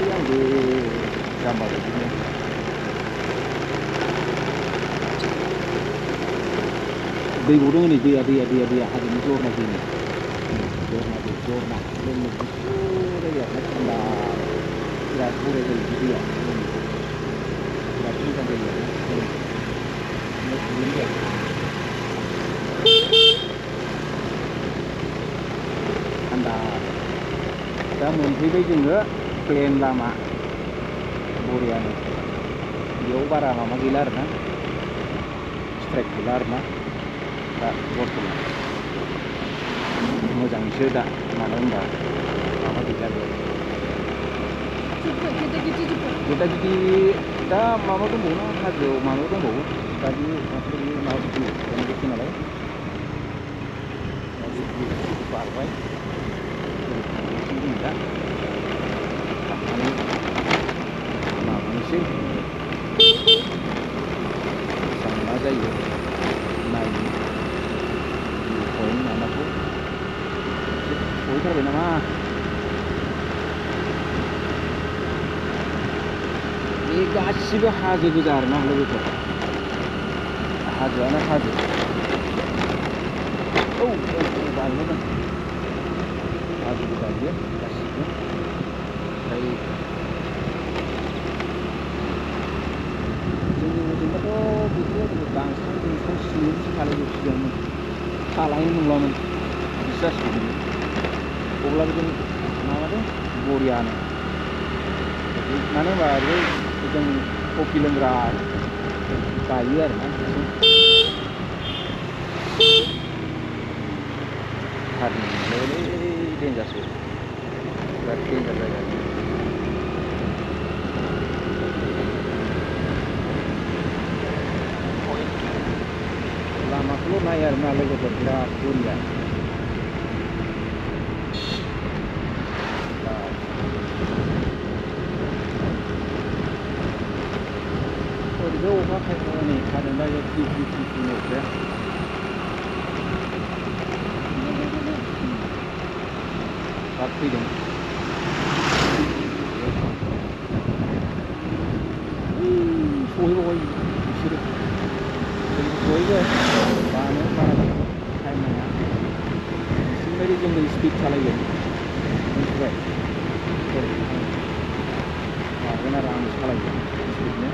आंबो जाम्बा बायदिनो दै गदों नै दैया हाजोनि जरना दै जरना लोंनो गुसु जायो आरोना थान्दा बिराद बरिया जायो बे दैया बिराद मोजां जायो आरोना दुगैनो जायो थान्दा दा मोनफैबाय जोङो प्लेन लामा बरियानो बेयाव बारा माबा गैला आरोना स्ट्राइक गैला आरोना दा बर्थमान मोजांसो दा मानो होनबा माबा गैला बेयाव गेदा गिदि दा माबा दंबावो हाजोआव माबा दंबावो दा बे माबा बिदि नालाय बारबाय दा माबानोसै मा जायो नायनो पइन्ट माबाखौ सहैथारबाय नामा बे गासिबो हाजो गोजा आरोना लोगोफोर हाजोआनो हाजो औ बारबोदों हाजो गोजा बियो गासिबो ओमफ्राय जोंनि ओजोंबाथ' बेफोर गांसां सिमेन्टसो खालायजोबसिगौमोन थालायनो नंलामोन बिदि जासिगौमोन अब्लाबो जों माबादों बरियानो मानो होनबा जों कफि लोंग्रा गायो आरोना हाजोलै देन्जारसो बिराद देन्जार जायगा लामाखौल' नाय आरोना लोगोफोर बिराद बरिया ओरैनो अखा नै हादों दा फ्रि अखाया बार फैदों सहैबावबाय बिसोरो सहैगोन मानो बारा टाइम नाङा बिसिनिफ्राय जोङो स्पिड सालायगोन मिथिबाय मागोन आरो आं सालायगोन स्पिडनो